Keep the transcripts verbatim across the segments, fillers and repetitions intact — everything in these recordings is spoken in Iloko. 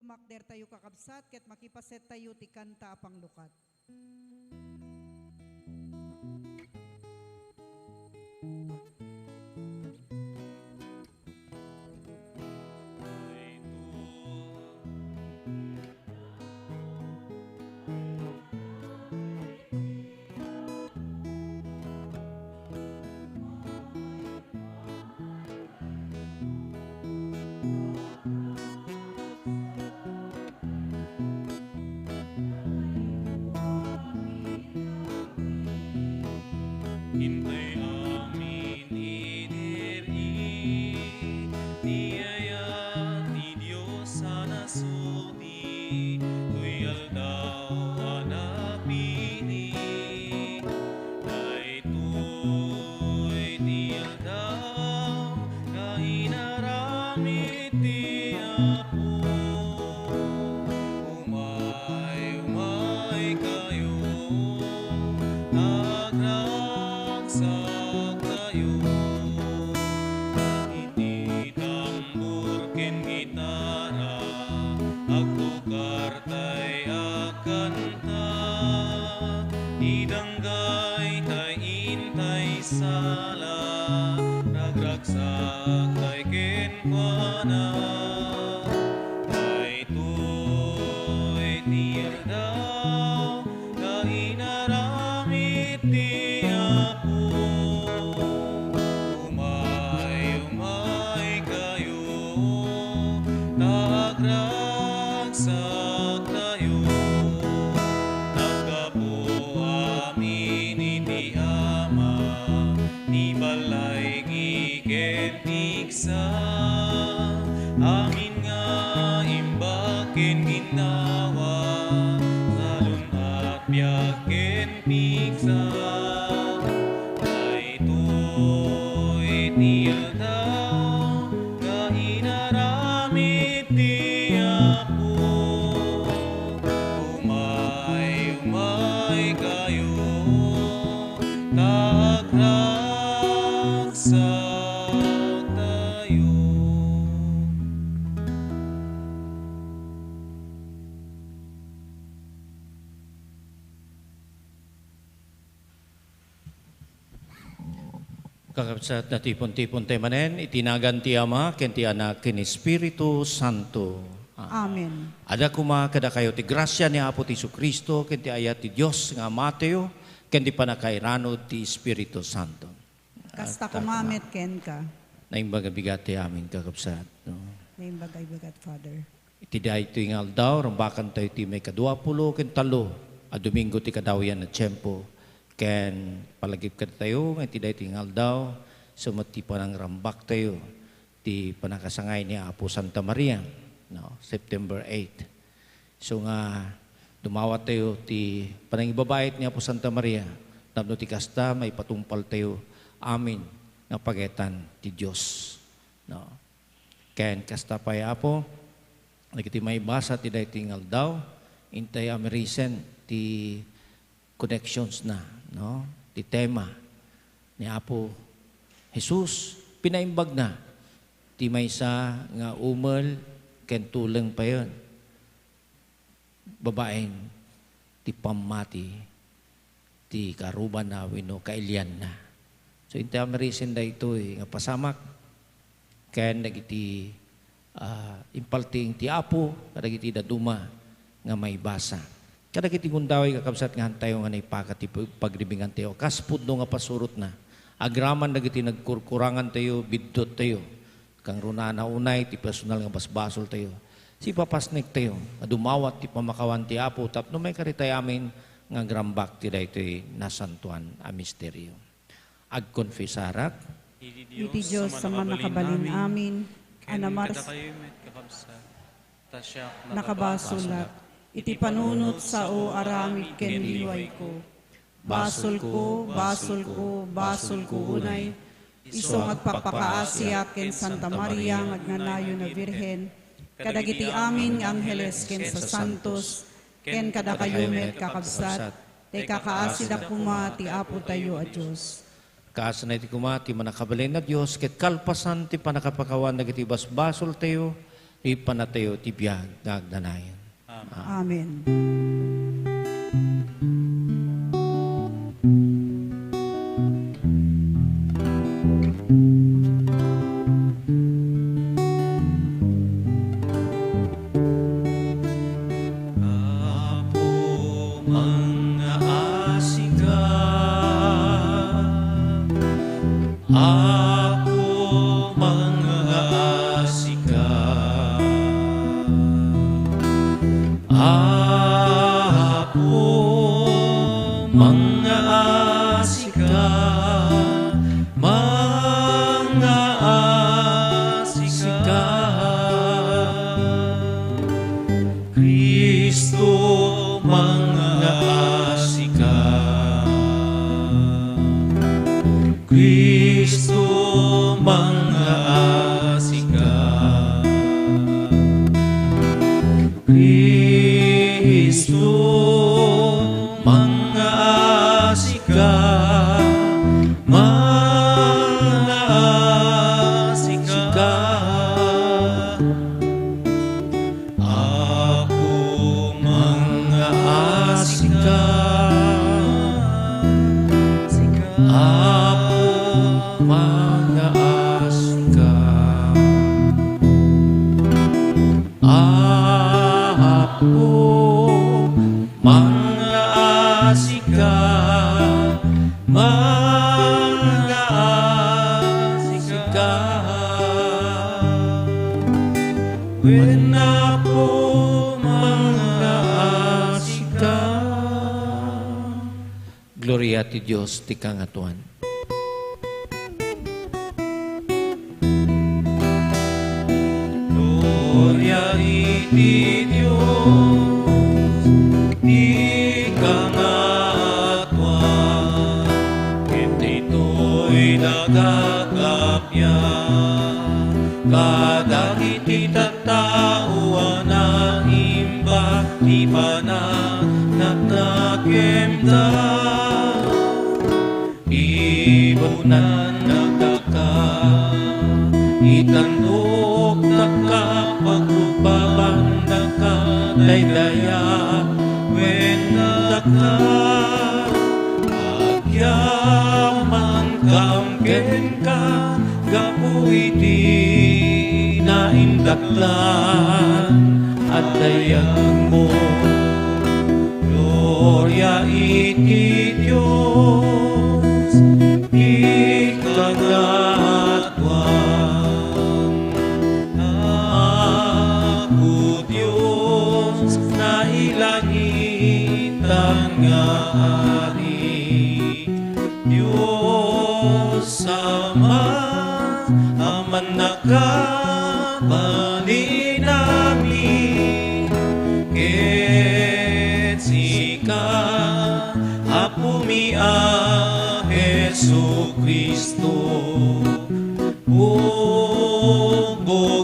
Makder tayo, kakabsat, ket makipaset tayo ti kanta a panglukat. Intay amin idi ri, ti ayat ti Dios a nasudi, toy aldaw a napili. Daytoy ti aldaw nga inaramid ti Apo. Umay, umay kayo, ta agragsak tayo. Iti tambor ken gitara, agtukar tay a kanta. Idanggay tay intay sala, ragragsak tay kenkuana. Daytoy ti aldaw nga inaramid ti Apo. Umay, umay kayo, ta agragsak tayo. Naggapu amin iti Ama, ti balay ken pigsa, amin nga imbag ken ginnawa, salun-at biag ken pigsa. Daytoy ti aldaw nga inaramid ti Apo. Umay, umay kayo, ta agragsak tayo. Kakabsat, natipon-tipon tayo manen iti nagan ti Ama, ken ti Anak, ken Espiritu Santo. Amen. Adda koma kadakayo ti grasia ni Apo ti Jesu-Cristo, ken ti ayat ti Dios nga Amatayo, ken ti pannakairanud ti Espiritu Santo. Kasta koma met kenka. Naimbag a bigat ti amin, kakabsat, no? Naimbag a bigat, Father. Iti daytoy nga aldaw, rambakantayo ti maikadua pulo ken tallo a Domingo ti kadawyan a tiempo. Ken palagip kadatayo nga iti daytoy nga aldaw, isu met ti panangrambaktayo ti pannakasangay ni Apo Santa Maria, no? September eight. Isu nga dumawatyo ti panangibabaet ni Apo Santa Maria, tapno ti kasta maipatungpaltayo amin nga pagetan ti Dios, no? Ken kasta pay, Apo, dagiti maibasa ti daytoy nga aldaw, intay a mirisen ti connections na, no? Ti tema ni Apo Jesus, pinaimbagna ti maysa nga umel ken tuleng payen babaen ti pammati ti karubaanna wenno kailianna. So, intay a mirisen daytoy nga pasamak ken dagiti, ah, impaltiing ti Apo kadagiti dadduma nga maibasa. Kadagiti gundaway, kakabsat, nga hantayo nga naipakat ti pag-, pagribingantayo kas pudno nga pasurotna. Agraman dagiti nagkurkurangantayo, bidduttayo. Kangrunana unay ti personal nga basbasoltayo. Sipapasnektayo nga dumawat ti pammakawan ti Apo tapno maikari tayo amin nga agrambak ti daytoy nasantoan a misterio. Agkonfesarak iti Dios a Mannakabalin amin, a namars-, kadakayo met, kakabsat, ta siak nakabasolak iti panunot, sao, aramid ken liwayko. Basolko, basolko, basolko unay, isu nga agpakpakaasiak ken Santa Maria nga agnanayon a Birhen, kadagiti amin nga angheles ken sasantos, ken kadakayo met, kakabsat, ta ikakaasidak koma ti Apotayo a Dios. Kaasna iti koma ti Mannakabalin a Dios, ket kalpasan ti pannakapakawan dagiti basbasoltayo, Ipanatayo ti biag nga agnanayon. Amen. Apo, mangngaasika. Apo, mangngaasika. Apo, mangngaasika, mangngaasika. Cristo, mangngaasika. Cristo, mangngaasika. Cristo, mangngaasika, mangngaasika. Apo, mangngaasika. Apo, mangngaasika. Apo, mangngaasika, mangngaasika. Wen, Apo, mangngaasika. Gloria ti Dios ti Kangatoan. Gloria iti Dios ti Kangatoan, ket ditoy daga aggapu kadagiti tattao a naimba ti panagnagnakemda. Ibunan dagaka, itanok dagaka, pagrubaban dagaka, daydayaw wen dagaka. Agyamankam kenka gapu iti naindaklan a dayagmo. Gloria iti Dios ti Kangatoan. Apo Dios, nailangitan nga Ari, Dios Ama, Amannaka, balinami, ket sika, Apomi a Jesu-Cristo,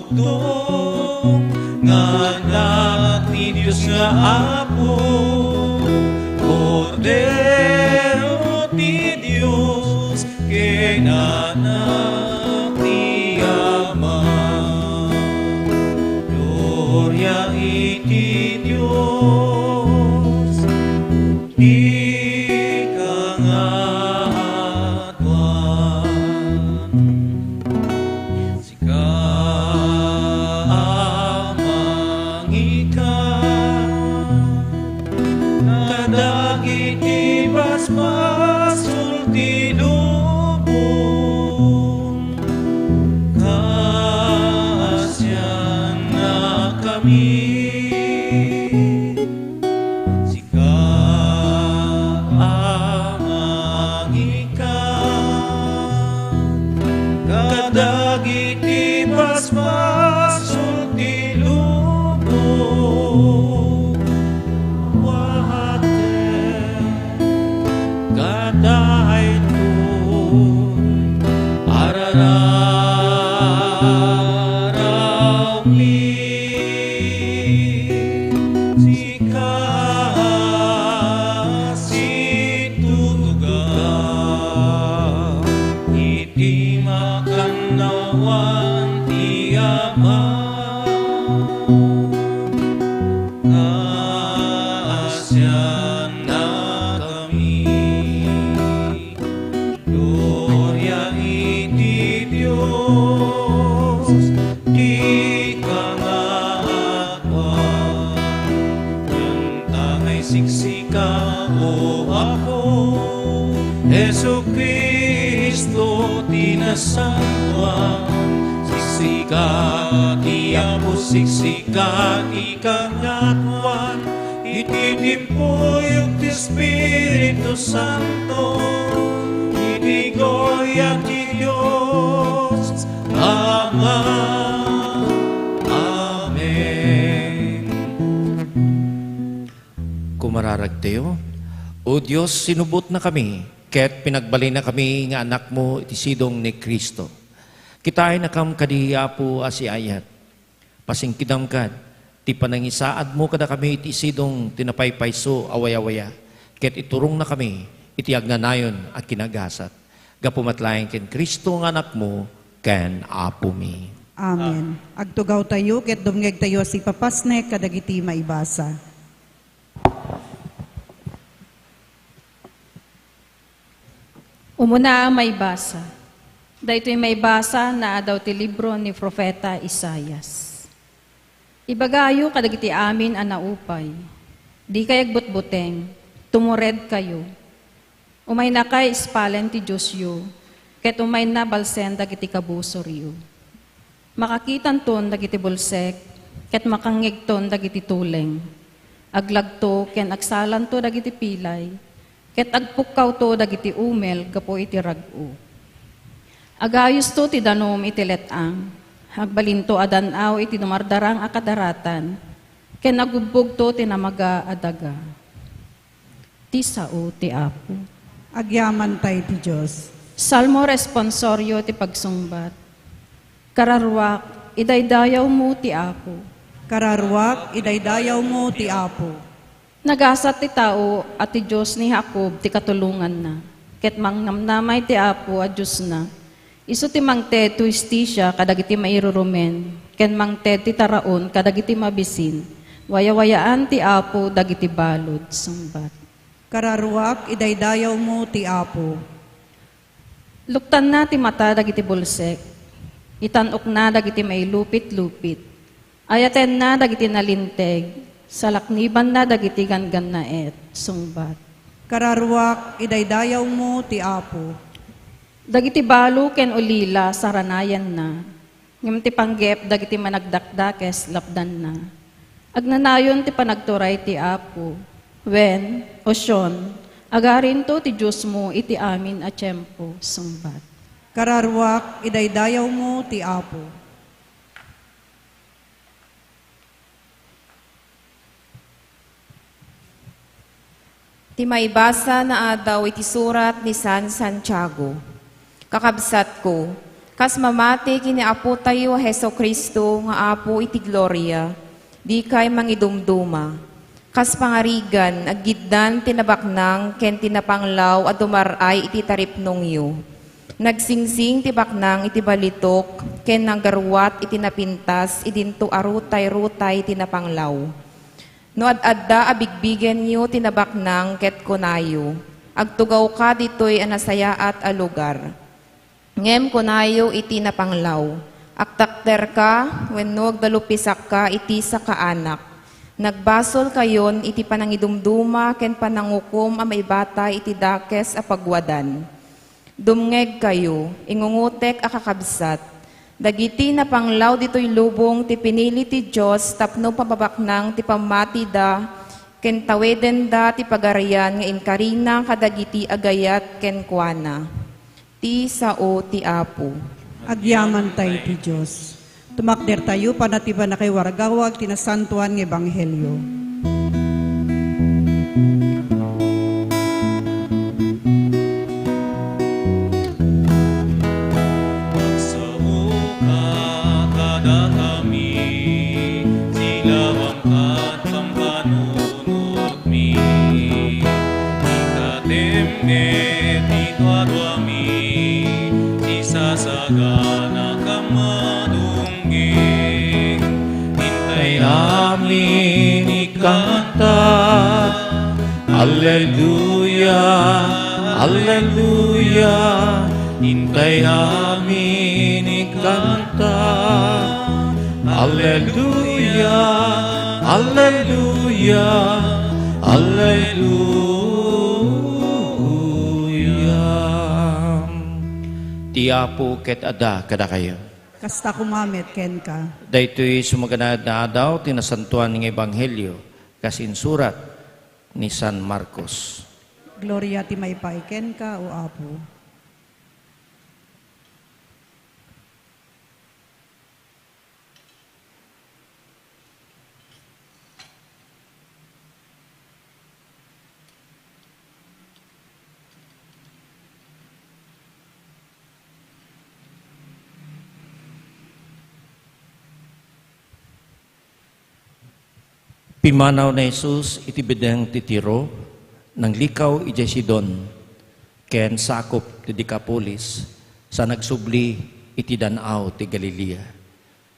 Bugbugtong nga Anak ti Dios nga Apo, Kordero ti Dios, ken Anak ti Ama. Gloria iti Dios ti Kangatoan. Sika a mangikan kadagiti basbasol ti lubong, kaasiannakami. Siksika, O Apo, Jesu-Cristo ti nasantoan. Siksika, ti Apo, siksika ti kangatoan. Iti timpuyog ti Espiritu Santo, iti gloria ti Dios Ama. Amen. Kumararagtayo. O Dios, sinubotnakami, ket pinagbalinnakami nga anakmo iti sidong ni Cristo. Kitaennakam kadi, Apo, a siayat. Pasingkedam kad ti panangisaadmo kadakami iti sidong ti napaypayso a wayawaya, ket iturongnakami iti agnanayon a kinagasat. Gapu met laeng ken Cristo nga Anakmo ken Apomi. Amen. Agtugawtayo ket dumngegtayo a sipapasnek kadagiti maibasa. Umuna a maibasa. Daytoy maibasa naadaw ti libro ni Profeta Isaias. Ibagayo kadagiti amin a naupay, dikay agbutbuteng, tumuredkayo. Umaynakay ispalen ti Diosyo, ket umayna balsen dagiti kabusoryo. Makakitanton dagiti bulsek, ket makangngegton dagiti tuleng. Aglagto ken agsalanto dagiti pilay, ket agpukkawto dagiti umel gapu iti rag-o. Agayosto ti danum iti let-ang, agbalinto a dan-aw iti dumardarang a kadaratan, ken agubbogto ti namaga a daga. Ti sao ti Apo. Agyamantay ti Dios. Salmo responsorio ti pagsungbat. Kararuak, idaydayawmo ti Apo. Kararuak, idaydayawmo ti Apo. Nagasat ti tao a ti Dios ni Jacob ti katulonganna, ket mangnamnamay ti Apo a Diosna. Isu ti mangted ti hustisia kadagiti mairurumen, ken mangted ti taraon kadagiti mabisin. Wayawayaan ti Apo dagiti balud. Sungbat. Kararuak, idaydayawmo ti Apo. Luktanna ti mata dagiti bulsek, itan-okna dagiti mailupitlupit. Ayatenna dagiti nalinteg, salaknibanna dagiti ganggannaet. Sungbat. Kararuak, idaydayawmo ti Apo. Dagiti balo ken ulila saranayanna, ngem ti panggep dagiti managdakdakes lapdanna. Agnanayon ti panagturay ti Apo. Wen, O Sion, agarinto ti Diosmo iti amin a tiempo. Sungbat. Kararuak, idaydayawmo ti Apo. Ti maibasa naadaw iti surat ni San Santiago. Kakabsatko, kas mamati ken ni Apotayo a Jesu-Cristo nga Apo iti gloria, dikay mangidumduma. Kas pangarigan, aggiddan ti nabaknang ken ti napanglaw a dumar-ay iti taripnongyo. Nagsingsing ti baknang iti balitok ken nanggaruat iti napintas idinto a rutay-rutay ti napanglaw. No ad-adda a bigbigenyo ti nabaknang ket kunayo, "Agtugawka ditoy a nasayaat a lugar." Ngem kunayo iti napanglaw, "Agtakderka wenno agdalupisakka iti sakaanak." Nagbasolkayon iti panangidumduma ken panangukom a maibatay iti dakes a pagwadan. Dumngegkayo, ingungotek a kakabsat. Dagiti napanglaw ditoy lubong ti pinili ti Dios tapno pamabaknang ti pammatida ken tawedenda ti pagarian nga inkarina kadagiti agayat kenkuana. Ti sao ti Apo. Agyamantay ti Dios. Tumakdertayo, panatibannakayo waragawag ti nasantoan nga ebanghelio. Agsaoka kadakami, silawangka ti pampanunotmi. Ikatem ket ikaduami, ti sasagana ka madungngen. Intay amin ikanta. Alleluia, alleluia. Intay amin ikanta. Alleluia, alleluia. Alleluia. Ti Apo ket adda kadakayo. Kasta koma met kenka. Daytoy sumaganad nga adaw ti nasantoan nga ebanghelio kas insurat ni San Marcos. Gloria ti maipaay kenka, O Apo. Pimmanaw ni Jesus iti bideng ti Tiro, nanglikaw idiay Sidon, ken sakup ti Decapolis, sa nagsubli iti dan-aw ti Galilea.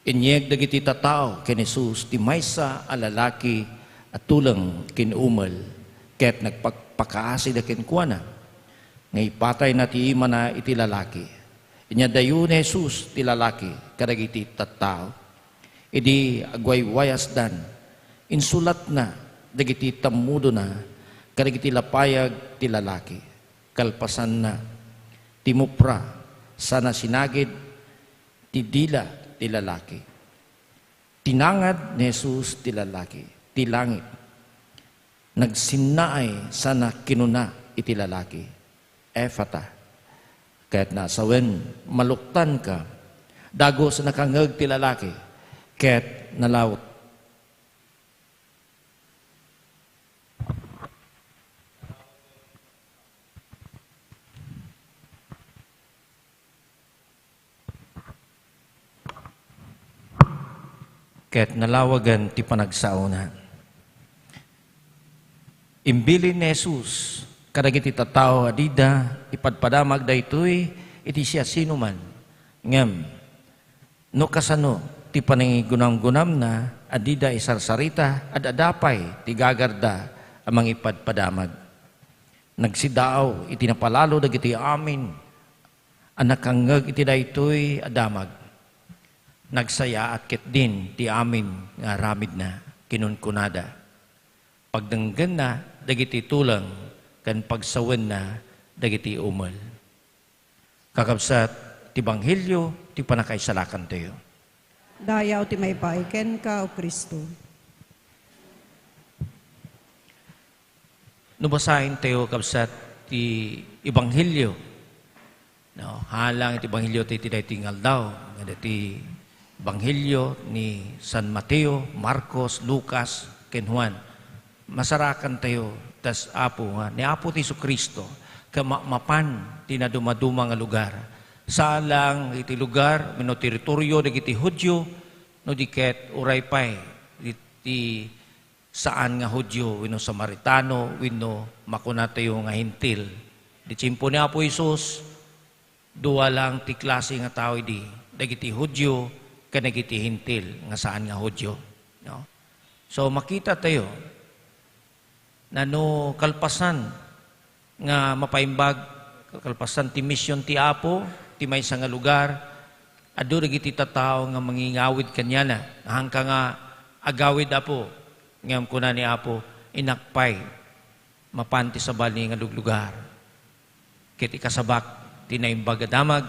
Inyeg dagiti tattao ken Jesus ti maysa a lalaki a tuleng ken umel, ket nagpakpakaasida kenkuana nga ipatayna ti imana iti lalaki. Inyadayo ni Jesus ti lalaki kadagiti tattao. Idi agwaywayasdan, insulatna dagiti tammudona kadagiti lapayag ti lalaki. Kalpasanna, timupra sana sinagid ti dila ti lalaki. Tinangad ni Jesus ti lalaki ti langit. Nagsinnaay sana kinuna iti lalaki, "Efata," ket naasawen, "Maluktanka." Dagus nakangngeg ti lalaki, ket nalawag. Ket nalawagen ti panagsaona. Imbilin ni Jesus kadagiti tattao a dida ipadpadamag daytoy iti siasinoman. Ngem no kasano ti panangigunamgunamna a dida isarsarita, ad-adda pay ti gagarda a mangipadpadamag. Nagsidaaw iti napalalo dagiti amin a nakangngeg iti daytoy a damag. Nagsayaat ketdin ti amin nga aramidna. Kinunkunada, pagdenggenna dagiti tuleng ken pagsawenna dagiti umel. Kakabsat, ti ebanghelio ti pannakaisalakantayo. Dayaw ti maipaay kenka, O Cristo. No basaentayo, kabsat, ti ebanghelio, no, halang iti ebanghelio ti, ti daytoy nga aldaw, nga daytoy ebanghelio ni San Mateo, Marcos, Lucas, ken Juan, masarakantayo, tas Apo nga, ni Apo ti Jesu-Cristo, ket ma-, mapan ti nadumaduma nga lugar. Saan laeng iti lugar wenno teritorio dagiti Judio, no di ket uray pay iti saan nga Judio wenno Samaritano wenno makunatayo nga Hentil. Iti tiempo ni Apo Jesus, dua lang ti klase nga tao idi, dagiti Judio ken dagiti Hentil nga saan nga Judio, no? So, makitatayo, nano kalpasan nga mapaimbag, kalpasan ti mision ti Apo, ti maysa nga lugar, adu dagiti tattao nga mangingawid kaniana. Nahanka nga, "Agawid, Apo." Ngem kuna ni Apo, "Innak pay mapan ti sabali nga luglugar, ket ikasabak ti naimbag a damag,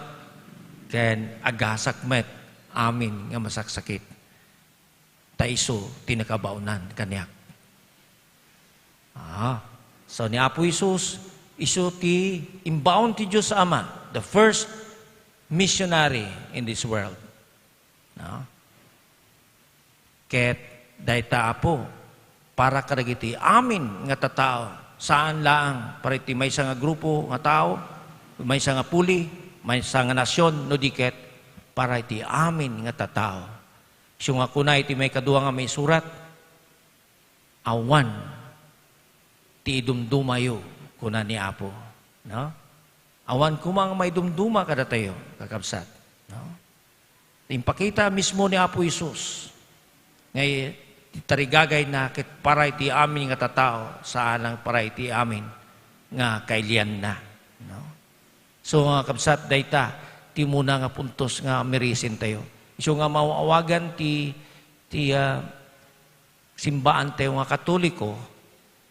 ken agasak met amin nga masaksakit. Ta isu ti nakabaonan kaniak." Ah, so ni Apo Jesus, isu ti imbaon ti Dios Ama, the first missionary in this world. No? Ket dayta, Apo, para kadagiti amin nga tattao, saan laeng para iti maysa nga grupo nga tao, maysa nga puli, maysa nga nasion, no di ket para iti amin nga tattao. Isu nga kuna iti maikadua nga maisurat, "Awan ti idumdumayo," kuna ni Apo, no? Awan koma nga maidumduma kadatayo, kakabsat, no? Impakita mismo ni Apo Jesus nga i-, ti tarigagayna ket para iti amin nga tattao, saan lang para iti amin nga kailianna, no? So, mga kabsat, dayta ti umuna nga puntos nga mirisentayo. Isu nga maaw-awagan ti, ti, ah, simbaantayo nga Katoliko,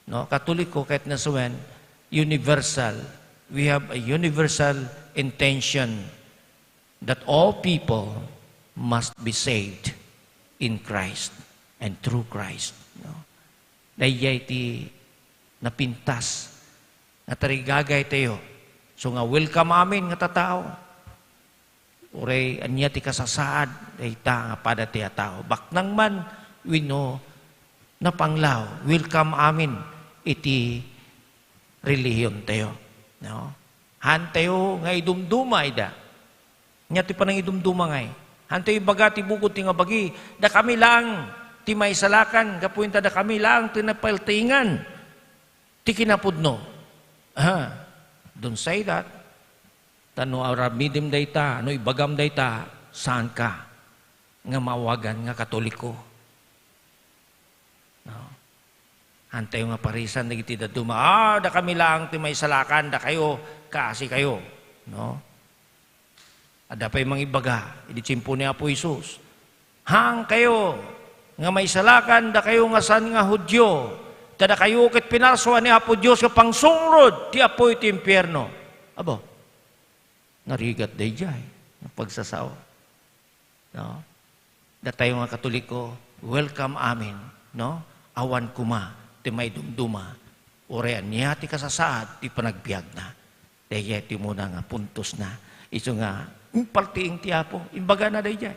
No, Katoliko ket naswen, universal. We have a universal intention that all people must be saved in Christ and through Christ. No? Daydiay ti napintas nga tarigagaytayo. So nga, welcome amin nga tattao. Uray ania ti kasasaad dayta nga padati a tao. Baknang man wenno napanglaw, welcome amin iti relihiontayo. No? Hantayo nga idumduma ida. Ania ti panangidumduma ngay? Hantayo ibaga ti bukod ti nga bagi, dakami laeng ti maisalakan, gapu ita dakami laeng ti napaltiingan ti kinapudno. Ah, don't say that. Ta no aramidem dayta, no ibagam dayta, saanka nga maawagan nga Katoliko. No? Hantayo nga parisan dagiti dadduma, "Ah, dakami laeng ti maisalakan, dakayo, kaasi kayo." No? Adda pay mangibaga, idi tiempo ni Apo Jesus, "Haankayo nga maisalakan, dakayo nga saan nga Judio, ta dakayo ket pinarsua ni Apo Dios nga pangsungrod ti apuy ti impierno." Abo, narigat daydiay nga pagsasao. No? Datayo nga Katoliko, welcome amin, no? Awan koma ti maidumduma, uray ania ti kasasaad ti panagbiagna. Daydiay ti umuna nga puntosna. Isu nga, impaltiing ti Apo, imbagana daydiay.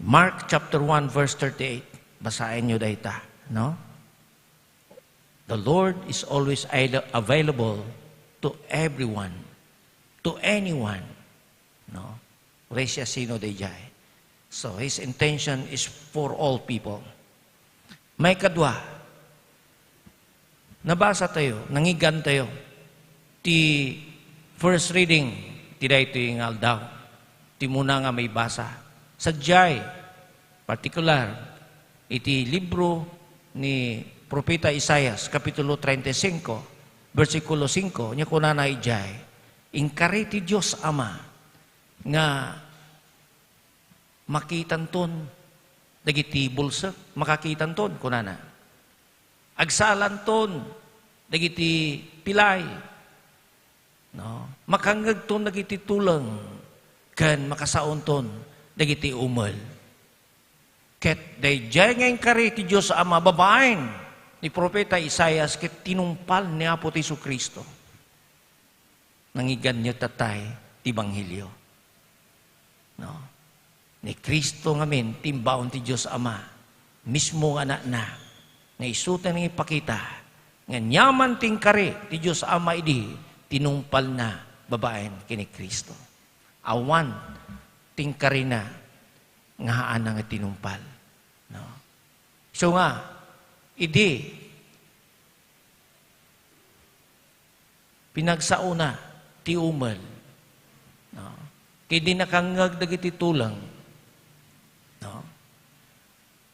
Mark chapter one, verse thirty-eight. Basaenyo dayta, no? The Lord is always ail-, available to everyone, to anyone. No? Uray siasino daydiay. So, his intention is for all people. Maikadua, nabasatayo, nangigantayo ti first reading ti daytoy nga aldaw. Ti umuna nga maibasa. Sadiay, partikular, iti libro ni Propeta Isaias, Kapitulo treinta y cinco, bersikulo singko, nia kunana idiay, "Inkari ti Dios Ama nga makitanton dagiti bulsek, makakitanton," kunana. "Agsalanton dagiti pilay." No? Makangngegton dagiti tuleng ken makasaonton dagiti umel. Ket daydiay nga inkari ti Dios Ama babaen ni Profeta Isaias ket tinungpal ni Apo ti Jesu-Cristo. Nangiganyo tatay ti ebanghelio. No? Ni Cristo ngamin ti imbaon ti Dios Ama, mismo nga Anakna, nga isu ti nangipakita nga aniaman ti inkari ti Dios Ama idi tinungpalna babaen ken ni Cristo. Awan ti inkarina nga haanna nga tinungpal. No? Isu nga, idi pinagsaona ti umel, no? Ket idi nakangngeg dagiti tuleng, no?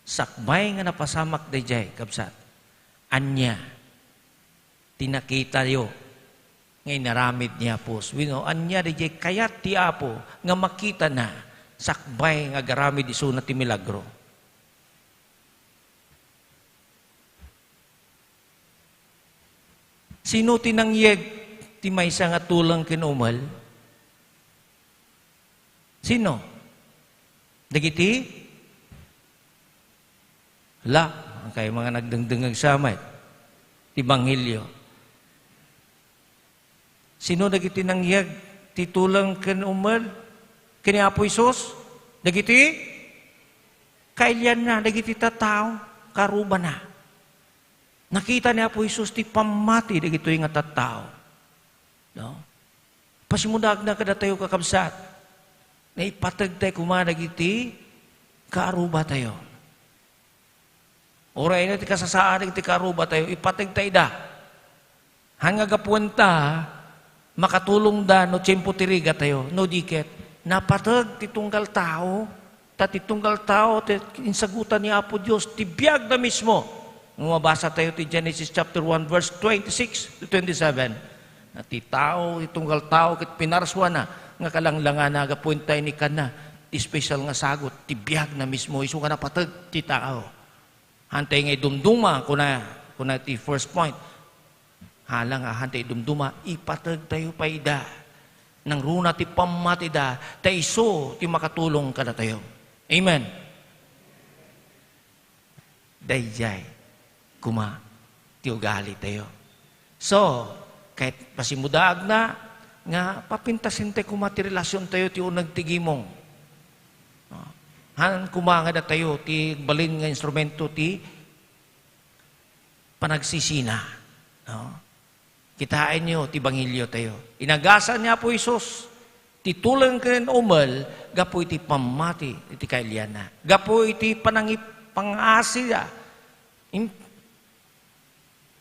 Sakbay nga napasamak daydiay, kabsat, ania ti nakitayo nga inaramid ni Apo Jesus? Wenno, ania daydiay kayat ti Apo nga makitana sakbay nga agaramid isuna ti milagro? Sino ti nangyeg ti maysa nga tuleng ken umel? Sino? Dagiti? Hala, kay mga nagdengdengngeg sa met ti ebanghelio. Sino dagiti nangyeg ti tuleng ken umel ken ni Apo Jesus? Dagiti kailianna, dagiti tattao, karubana. Nakita ni Apo Jesus ti pammati dagitoy nga tattao. No? Pasimudagna kadatayo, kakabsat, nga ipategtay koma dagiti kaarubatayo. Uray no ti kasasaad dagiti kaarubatayo, ipategta ida. Haan nga gapuenta, makatulongda no tiempo ti rigatayo. No di ket, napateg ti tunggal tao. Ta ti tunggal tao ti insagutan ni Apo Dios ti biagna mismo. No mabasatayo ti Genesis chapter one, verse twenty-six to twenty-seven, nga ti tao, ti tunggal tao ket pinarsuana nga kalanglangana gapu ita inikanna ti special nga sagut ti biagna mismo, isu nga napateg ti tao. Hantay nga idumduma, kuna, Kuna ti first point, hala nga ahan ti idumduma, ipategtayo pay ida. Nangruna ti pammatida, ta isu ti makatulong kadatayo. Amen. Daydiay koma ti ugalitayo. So, ket pasimudaagna nga papintasentayo koma ti relasiontayo ti uneg ti gimong. No? Haan koma nga datayo ti balin nga instrumento ti panagsisina. No? Kitaenyo ti bangiliotayo. Inagasan ni Apo Jesus ti tuleng ken umel gapu iti pammati iti kailianna. Gapu iti panangip-, pangaasida. In-,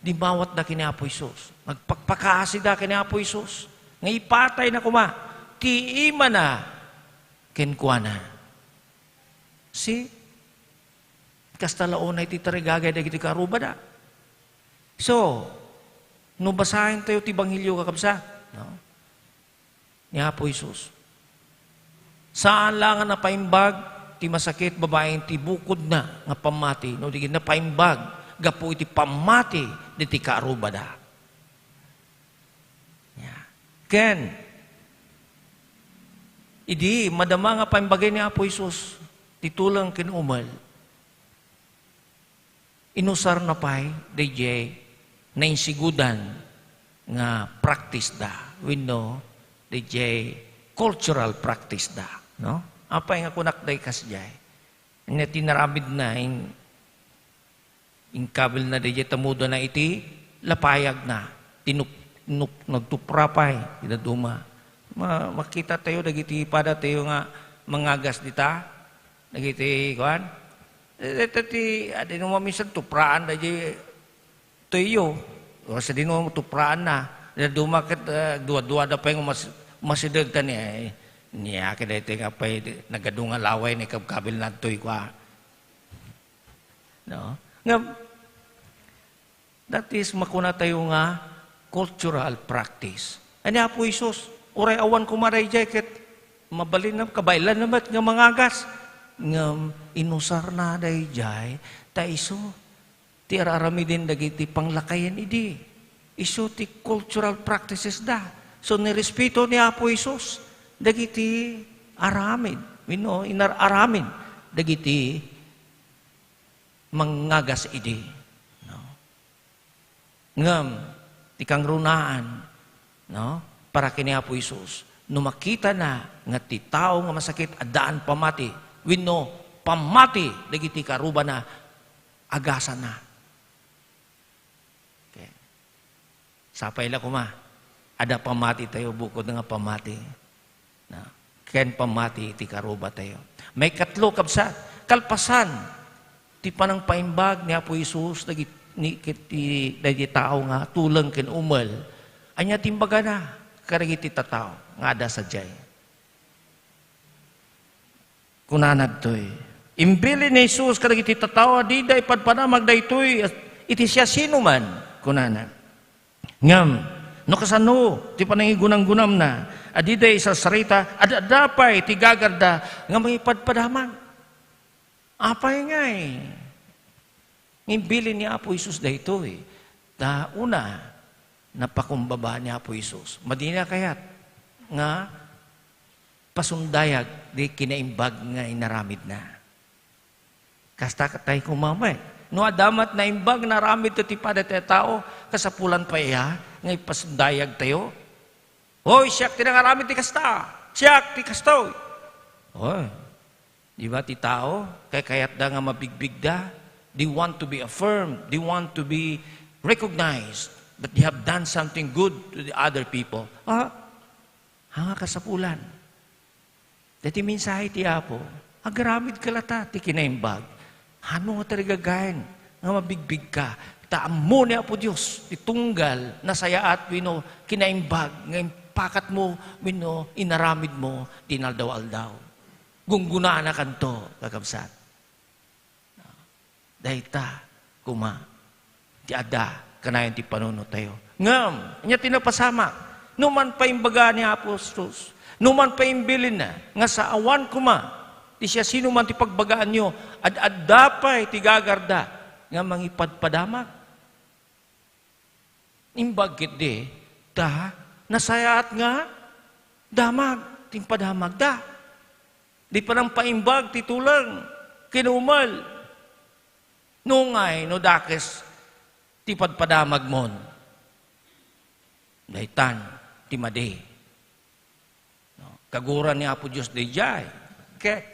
dimmawatda ken ni Apo Jesus. Nagpakpakaasida ken ni Apo Jesus. Nga ipatayna koma ti imana kenkuana. See? Kasta la unay ti tarigagay dagiti karubada. So, no basaentayo ti Ebanghelio, kakabsat, no? Ni Apo Jesus. Saan la nga napaimbag ti masakit babaen ti bukodna nga pammati, no di napaimbag gapu iti pammati diti karubada. Ya. Ken, idi madama nga paimbagay ni Apo Jesus ti tuleng ken umel, inusarna pay daydiay nainsigudan nga practice da, wenno daydiay cultural practice da, no? Apay nga kunak daydiay kasdiay? Ania ti inaramidna, in-, inkabilna daydiay, tamudana iti lapayagna. Tinup-, nup-, nagtupra pay, ida duma. Ma-, makitatayo dagiti padatayo nga mangagas dita, dagiti, kuan? Eh, dayta ti, adi no maminsan, tupraan daydiay toyyo. O, sadino tupraanna. Duma ket, eh, dua-duada pay nga mas-, masideg ta ni, eh, niya, kadaytoy nga pay, nagadu nga laway ni kabkabil na toy kua. No? Nga, that is, makunatayo nga cultural practice. Ani Apo Jesus, uray awan koma daydiay ket mabalin na, kabaelan na met nga mangagas. Ngem inusarna daydiay, ta isu ti ar-aramiden dagiti panglakayen idi. Isu ti cultural practices da. So, nirespeto ni Apo Jesus dagiti aramid, wenno inar-aramid dagiti mangagas idi. No? Ngem, ti kangrunaan, no? Para ken ni Apo Jesus, no makitana nga ti tao nga masakit addaan pammati, wenno pammati dagiti karubana, agasana. Okay. Sapay la koma, adda pammatitayo bukod nga pammati. Na, ken pammati iti karubatayo. Maikatlo, kabsat, kalpasan ti panangpaimbag ni Apo Jesus dagit-, ni, ket ti, dagiti tao nga tuleng ken umel, ania ti imbagana kadagiti tattao nga adda sadiay? Kunana ditoy, imbilin ni Jesus kadagiti tattao a dida ipadpadamag daytoy iti siasinoman, kunana. Ngem, no kasano ti panangigunamgunamna a dida isarsarita, ad-adda pay ti gagarda nga mangipadpadamag. Apay ngay? Ngem bilin ni Apo Jesus daytoy. Ta una, napakumbaba ni Apo Jesus. Madina kayat nga pasundayag di kinaimbag nga inaramidna. Kasta tay koma met. No adda met naimbag nga aramid ti pada ti tao, kasapulan pay aya nga ipasundayag tayo? Hoy, siak ti nangaramid ti kasta. Siak ti kastoy. Hoy. Di ba ti tao, kay kayatda nga mabigbigda? They want to be affirmed. They want to be recognized that they have done something good to the other people. Ha? Ha nga kasapulan? Dati mensahe ti Apo, agaramid ka lata ti kinaimbag. Hano nga tarigagayan nga mabigbig ka? Ta ammo ni Apo Dios ti tunggal, nasayaat, wenno kinaimbag nga impakatmo wenno inaramidmo ti inaldaw-aldaw. Gunggunggonaannakanto, kakabsat. Dayta koma ti adda kanayon ti panunotayo. Ngem, ania ti napasamak? No man paimbaga ni Apo Jesus, no man paimbilinna nga saawan koma ti siasinoman ti pagbagaanyo, ad-adda pay ti gagarda nga mangipadpadamag. Imbag ketdi, ta nasayaat nga damag ti impadamagda. Di panampaimbag ti tuleng ken umel. Nungay no dakes ti padpadamagmon, daytan ti madi. No? Kagura ni Apo Dios daydiay. Ket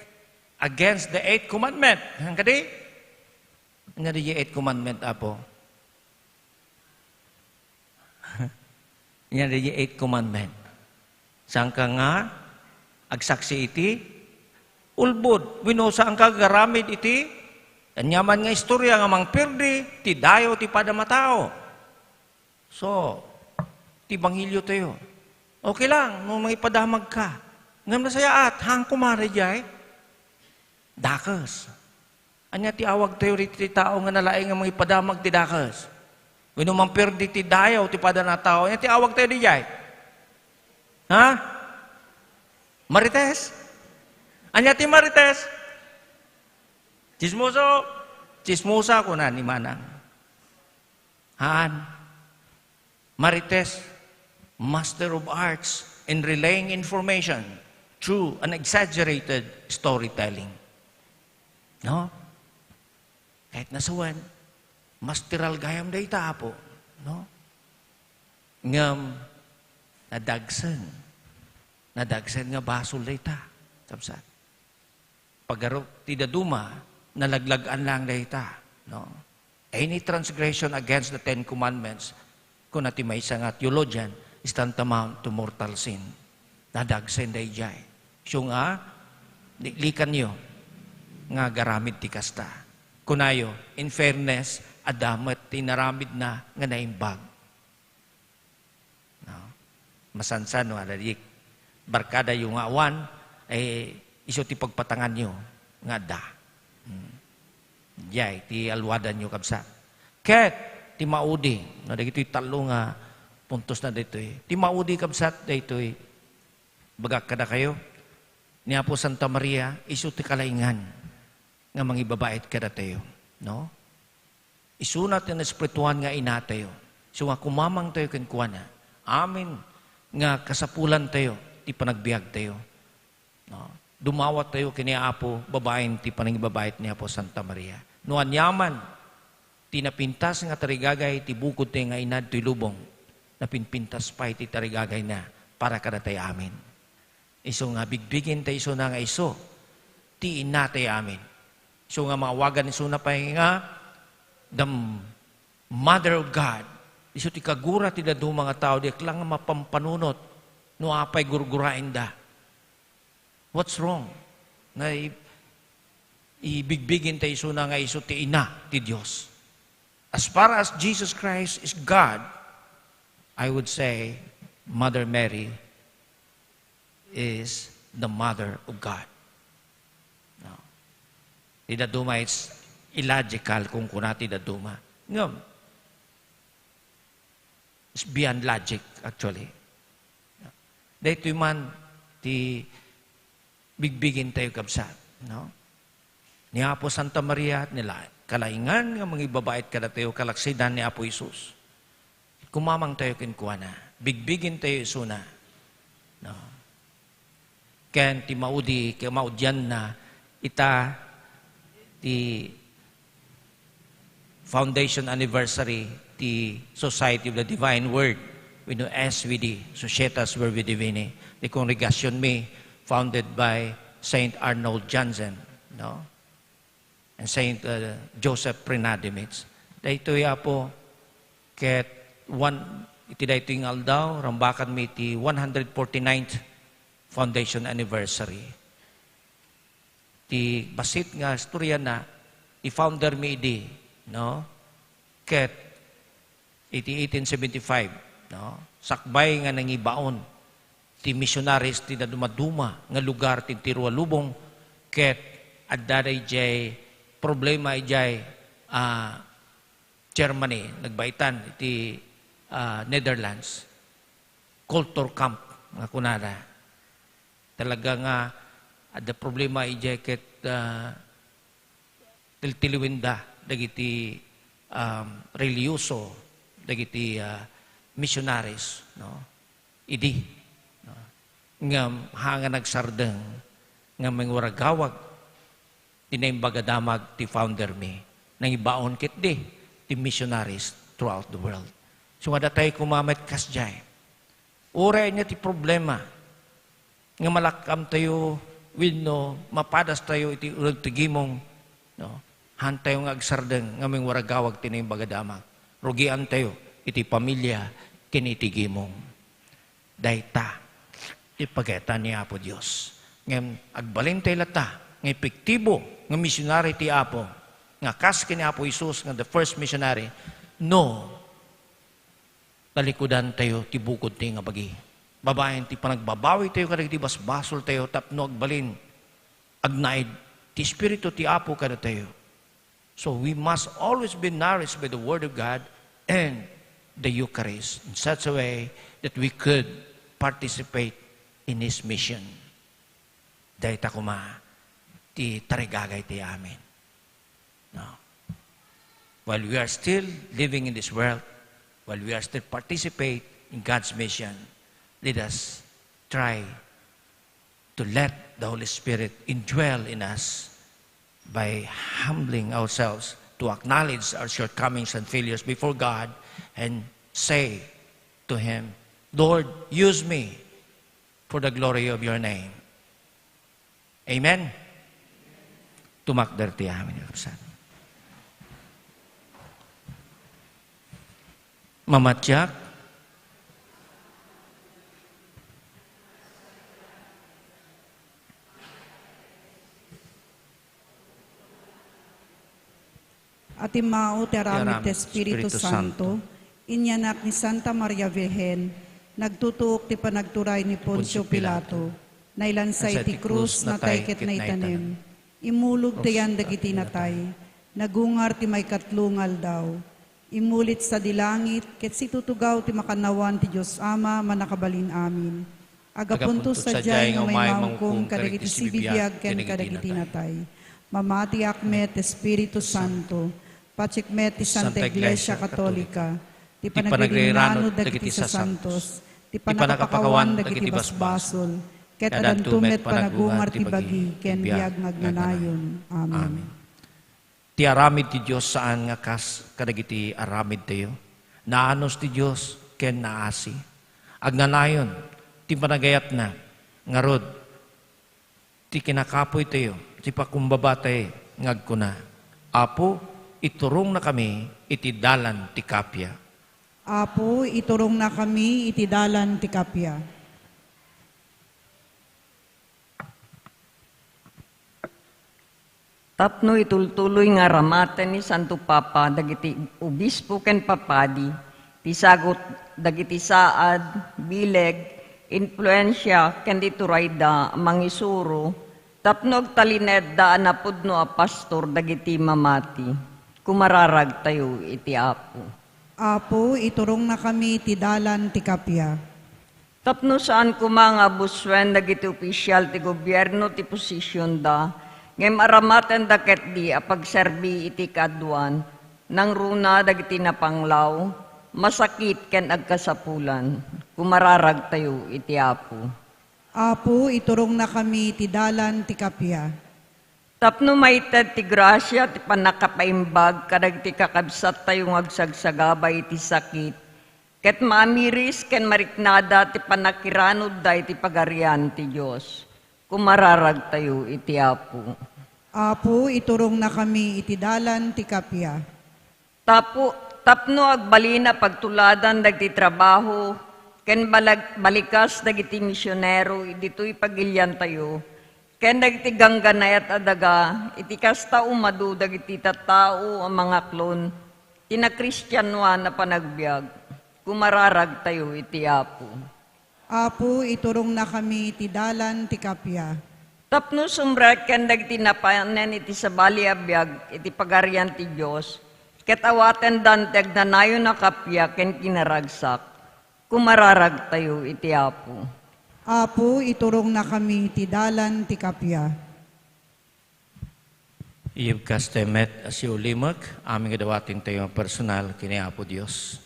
against the eighth commandment. Haan kadi? Ania daydiay eighth commandment, Apo? Ania daydiay eighth commandment? Saanka nga agsaksi iti ulbod? Wenno saanka agaramid iti aniaman nga istorya nga mangperdi ti dayaw ti padam a tao? So, ti ebanghelio tayo. Okay lang no mangipadamagka. Ngem nasayaat, haan koma daydiay. Dakes. Ania ti awagtayo ditoy tao nga nalaing nga mangipadamag ti dakes? Wenno mangperdi ti dayaw ti padam a tao. Ania ti awagtayo daydiay? Ha? Marites? Ania ti marites? Tsismoso? Tsismosa, kuna ni Manang. Haan. Marites, master of arts in relaying information through an exaggerated storytelling. No? Ket nasawen, masteral gayam dayta, Apo, no? Ngem nadagsen. Nadagsen nga basol dayta, kabsat. Pagaro ti daduma, nalaglag-an lang dayta, no? Any transgression against the Ten Commandments, kuna ti maysa nga theologian, is tantamount to mortal sin. Nadagsen daydiay. Isu nga, liklikanyo nga agaramid ti kasta. Kunayo, in fairness, adda met ti inaramidna nga naimbag. No? Masansan no, adda di barkadayo nga awan, eh, isu ti pagpatanganyo nga adda. Hmm. Diay, ti alwadanyo, kabsat. Ket, ti maudi, no, dagitoy tallo nga puntos na ditoy. Ti maudi, kabsat, daytoy, bagak kadakayo, ni Apo Santa Maria, isu ti kalaingan nga mangibabait kadatayo, no? Isuna ti naespirituan nga inatayo. Isu nga kumamangtayo kenkuana. Amin nga kasapulantayo ti panagbiagtayo. No? Dumawatyo ken ni Apo babaen ti panangibabait ni Apo Santa Maria. No aniaman ti napintas nga tarigagay ti bukodtayo nga inadtoy lubong, napinpintas pay ti tarigagayna para kadatayo amin. Isu nga bigbigentayo isuna nga isu ti inatayo amin. Isu nga maawagan isuna pay nga the Mother of God. Isu ti kagura ti daduma nga tao, di lang nga mapampanunot no apay gurguraenda. What's wrong? Nga i-, ibigbigentayo isuna nga isu ti ina ti Dios. As far as Jesus Christ is God, I would say Mother Mary is the Mother of God. No? Ti daduma, it's illogical kung kuna ti daduma. Ngem, it's beyond logic, actually. Daytoy man ti bigbigentayo, kabsat, no? Ni Apo Santa Maria, nila, kalaingan nga mangibabait kadatayo, kalaksidan ni Apo Jesus. Kumamangtayo kenkuana, bigbigentayo isuna, no? Ken ti maudi, ken maudianna, ita ti foundation anniversary ti Society of the Divine Word, wenno S V D, Societas Verbi Divini, ti congregation mi, founded by Saint Arnold Janssen, no? And Saint, uh, Joseph Prenadimits. Daytoy, Apo, ket one, iti daytoy nga aldaw, rambakan mi ti one hundred forty-ninth foundation anniversary. Ti bassit nga istorya na, ti founder mi idi, no? Ket iti eighteen seventy-five, no? Sakbay nga nangibaon ti missionaries ti dadumaduma nga lugar ti entero a lubong, ket adda daydiay problema idiay, ah, Germany, nagbaitan iti, ah, Netherlands. Culture camp nga kunada. Talaga nga adda problema idiay ket, ah, tiltiliwenda dagiti, um, relihiyoso, dagiti, ah, missionaries, no? Idi, no? Ngem haan nga nagsardeng nga mangwaragawag ti Naimbag a Damag ti founder mi. Nangibaon ketdi ti missionaries throughout the world. So, adda tayo koma met kasdiay. Uray ania ti problema nga malakkamtayo wenno mapadastayo iti uneg ti gimong, no? Haantayo nga agsardeng nga mangwaragawag ti Naimbag a Damag. Rugiantayo iti pamilia ken iti gimong. Dayta ti pagayatan ni Apo Dios. Ngem agbalintayo latta nga epektibo nga misionary ti Apo, nga kas ken ni Apo Jesus nga the first missionary, no talikudantayo ti bukodtayo nga bagi. Babaen ti panagbabawitayo kadagiti basbasoltayo tapno agbalin, agnaed ti Espiritu ti Apo kadatayo. So we must always be nourished by the Word of God and the Eucharist in such a way that we could participate in His mission. Dayta koma ti tarigagay ti amin. No? While we are still living in this world, while we are still participate in God's mission, let us try to let the Holy Spirit indwell in us by humbling ourselves to acknowledge our shortcomings and failures before God and say to Him, "Lord, use me for the glory of your name." Amen? Tumakder ti amin, kakabsat. Mamatiak. A timmao ti aramid ti Espiritu Santo, inyanak ni Santa Maria Virgen, nagtutuok ti panagturay ni Poncio Pilato, nailansa iti krus, natay ket naitanem. Immulog ti ayan dagiti natay, nagungar ti maikatlo nga aldaw. Immulit sadi langit, ket situtugaw ti makannawan ti Dios Ama, Mannakabalin-amin. Agapunto sadiay nga umaymaymangkom kadagiti sibibiag ken kadagiti natay. Mamatiak met, Espiritu Santo, patiek met ti Santa Iglesia Katolika, ti panagririnano dagiti sasantos, ti pannakapakawan dagiti basbasol, ket adanto met panagungar ti bagi ken biag nga agnanayon. Amen. Ti aramid ti Dios saan nga kas kadagiti aramidtayo. Naanus ti Dios ken naasi. Agnanayon ti panagayatna, ngarud, ti kinakapuytayo, ti pakumbabatay nga agkuna, "Apo, iturongnakami iti dalan ti kappia." Apo, iturongnakami iti dalan ti kappia. Tapno itultuloy nga aramaten ni Santo Papa dagiti obispo ken papadi ti sagut dagiti saad, bileg, influensia ken di turayda a mangisuro tapno agtalinedda a napudno a pastor dagiti mamati. Kumararagtayo iti Apo. Apo, iturongnakami ti dalan ti kappia. Tapno saan koma nga abusuen dagiti opisial ti gobierno ti posisionda, ngem aramatenda ketdi a pagserbi iti kaaduan, nangruna dagiti napanglaw, masakit ken agkasapulan. Kumararagtayo iti Apo. Apo, iturongnakami ti dalan ti kappia. Tapno maited ti grasia ti pannakapaimbag kadagiti kakabsattayo nga agsagsagaba iti sakit, ket maamiris ken mariknada ti pannakiranudda iti Pagarian ti Dios. Kumararagtayo iti Apo. Apo, iturongnakami iti dalan ti kappia. Tapu-, tapno agbalin a pagtuladan dagiti trabaho ken balag-, balikas dagiti misionero ditoy pagiliantayo, ken dagiti gangganayat a daga, iti kasta umadu dagiti tattao a mangaklon ti nakristianoan a panagbiag. Kumararagtayo iti Apo. Apo, iturongnakami ti dalan ti kappia. Tapno sumrek ken dagiti napanen iti sabali a biag iti Pagarian ti Dios, ket awatendan ti agnanayon a kappia ken kinaragsak. Kumararagtayo iti Apo. Apo, iturongnakami ti dalan ti kappia. Iyebkastayo met a siulimek, amin nga dawaten tayo personal ken ni Apo Dios.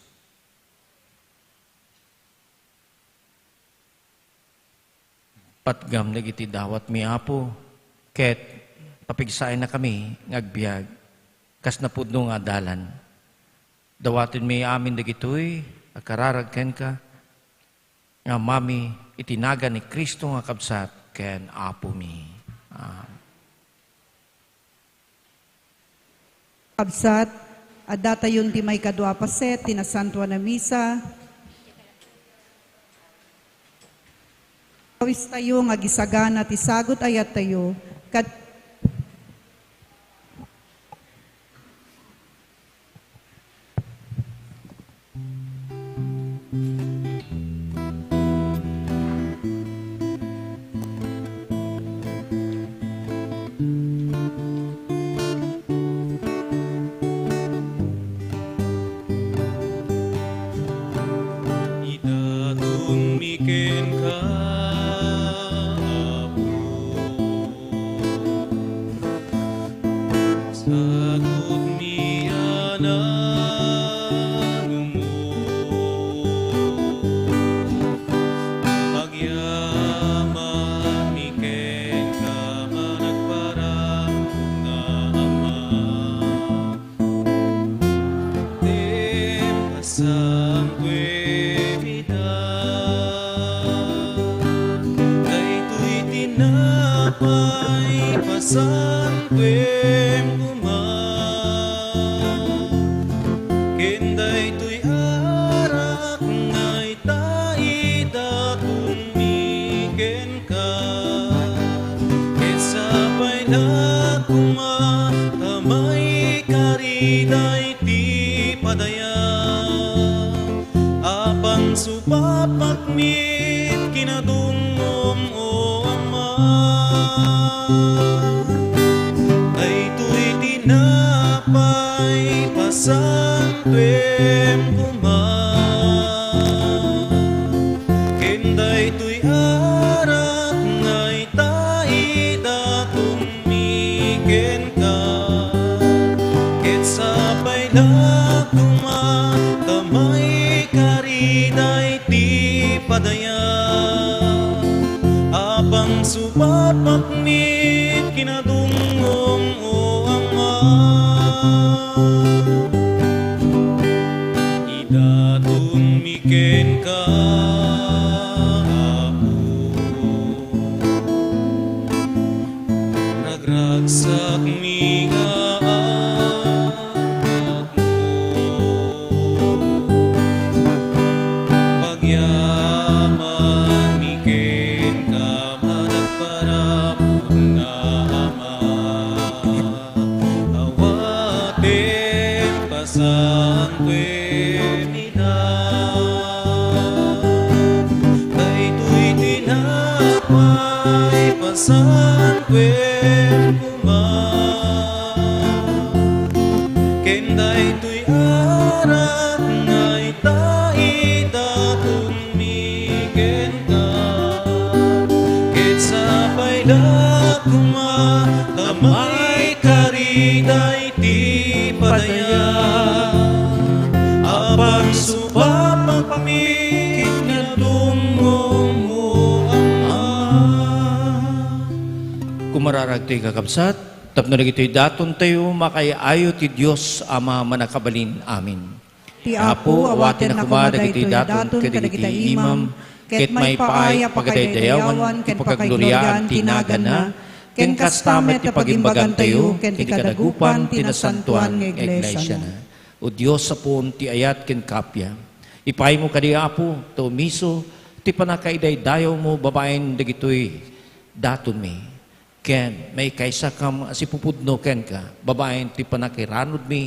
Patgam dagiti dawatmi, Apo, ket papigsaennakami nga agbiag kas napudno nga adalan. Dawatenmi amin dagitoy a kararag kenka, nga Amami, iti nagan ni Cristo nga Kabsat ken Apomi. Amen. Kabsat, addatayon ti maikadua a paset ti Nasantoan a Misa. Kawistayo nga agisagana ti sagut a ayattayo, kad- Idatonmi kenka, Apo. Sagutmi a nanumo. Agyamanmi kenka, managparang nga Ama. Tem pasantoem ida. Daytoy tinapay pasantoem koma. Ken daytoy arak nga ita idatonmi kenka. Ket sapay la koma ta maikari daytoy ti padaya. Apan supapakmi kinadungngom, O Ama. Daytoy tinapay pasantoem koma. Ken daytoy arak nga ita idatonmi kenka. Ket sapay la koma ta maikari daytoy padaya. Apan supapakmi kinadungngom, O Ama. Idatonmi kenka, Apo. Ragragsakmi nga anak mo. Pagyamanmi kenka, managparaput nga Ama. Awaten pasantoem ida. Daytoy tinapay pasantoem koma. Ken daytoy arak nga ita idatonmi kenka. Ket sapay la koma ta maikari daytoy ti padaya. Apan supapakmi kinadungngom, O Ama. Kumararag ti kakabsat, tapno dagitoy datontayo, makaay-ayo ti Dios Ama a Mannakabalin. Amen. Ti Apo, awatenna koma dagitoy daton kadagiti imam, ket maipaay a pakadaydayawan ti paggloriaan ti naganna, ken kasta met ti pagimbagantayo ken ti kadagupan ti nasantoan nga iglesiana. O Dios, Apon ti ayat ken kappia, ipaaymo kadi, Apo, ta umiso ti pannakaidaydayawmo babaen dagitoy datonmi. Ken maikaysakam a sipupudno kenka babaen ti pannakiranudmi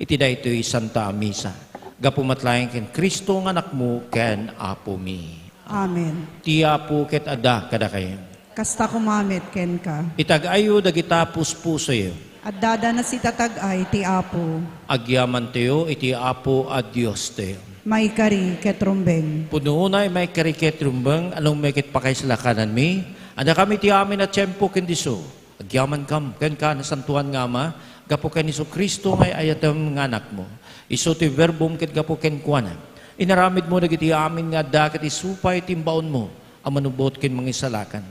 iti daytoy Santa a Misa. Gapu met laeng ken Cristo nga Anakmo ken Apomi. Amen. Ti Apo ket adda kadakayo. Kasta koma met kenka. Itag-ayyo dagita puspusoyo. Addada nasitatag-ay ti Apo. Agyamantayo iti Apo a Diostayo. Maikari ket rumbeng. Pudno unay, maikari ket rumbeng, anuman ket pakaisalakananmi, addakam iti amin a tiempo ken disso. Agyamankam kenka, Nasantoan nga Ama, gapu ken Jesu-Cristo nga ay-ayatem nga Anakmo. Isu ti Verbom ket gapu kenkuana, inaramidmo dagiti amin nga adda ket isu pay ti imbaonmo a manubot ken mangisalakan.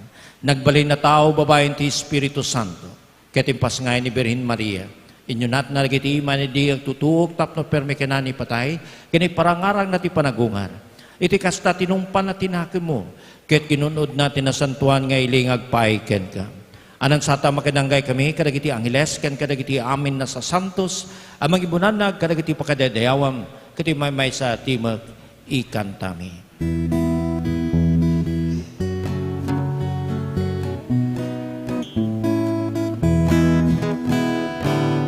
Nagbalin a tao babaen ti Espiritu Santo, ket impasngay ni Birhen Maria. Inyunatna dagiti iman idi agtutuok tapno permi kenna ni patay, ken iparangarangna ti panagungar. Iti kasta, tinumpanna ti nakemmo, ket kinun-odna ti nasantoan nga ili nga agpaay kenka. Anansata, makidanggay kami kadagiti angheles ken kadagiti amin a sasantos a mangibunannag kadagiti pakadaydayawam, ket ti maymaysa a timek ikantami.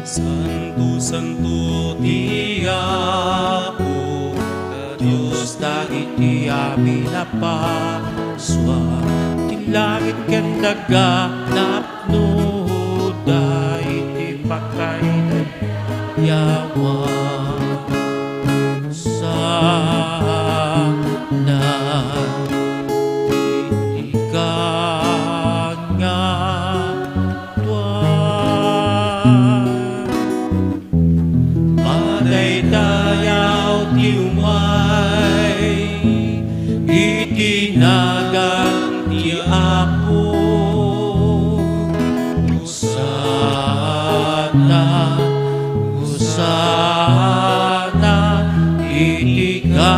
Santo, santo ti Apo, Dios dagiti amin a parsua, ti langit ken daga napnoda iti pakaidayawan. Sana iti kangatuan. Madaydayaw ti umay iti nagan ti Apo. Hosanna, Hosanna iti kangatuan.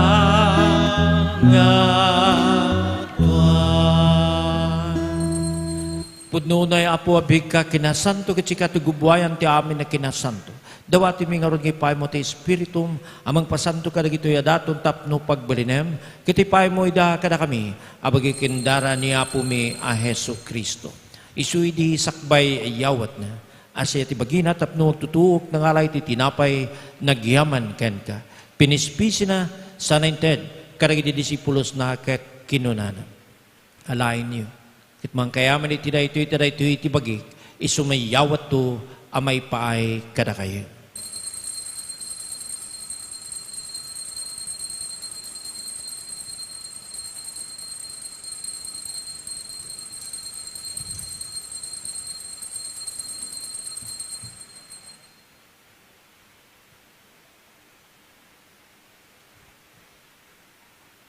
Pudno unay, Apo, a biag ka kinasanto, ket sika ti gubuayan ti amin a kinasanto. Dawatenmi ngarud nga ipaaymo ti Espiritum a mangpasanto kadagitoy a daton tapno pagbalinem, ket ipaaymo ida kadakami a bagi ken dara ni Apomi a Jesu-Cristo. Isu idi sakbay a yawatna, a siak ti bagina tapno tutuok, nangalay ti tinapay, nagyaman kenka. Pinispisina, sana inted kadagiti disipulosna ket kinunana, Alaenyo, ket mangkayaman iti daytoy, ta daytoy ti bagik, isu met yawatto a maipaay kadakayo.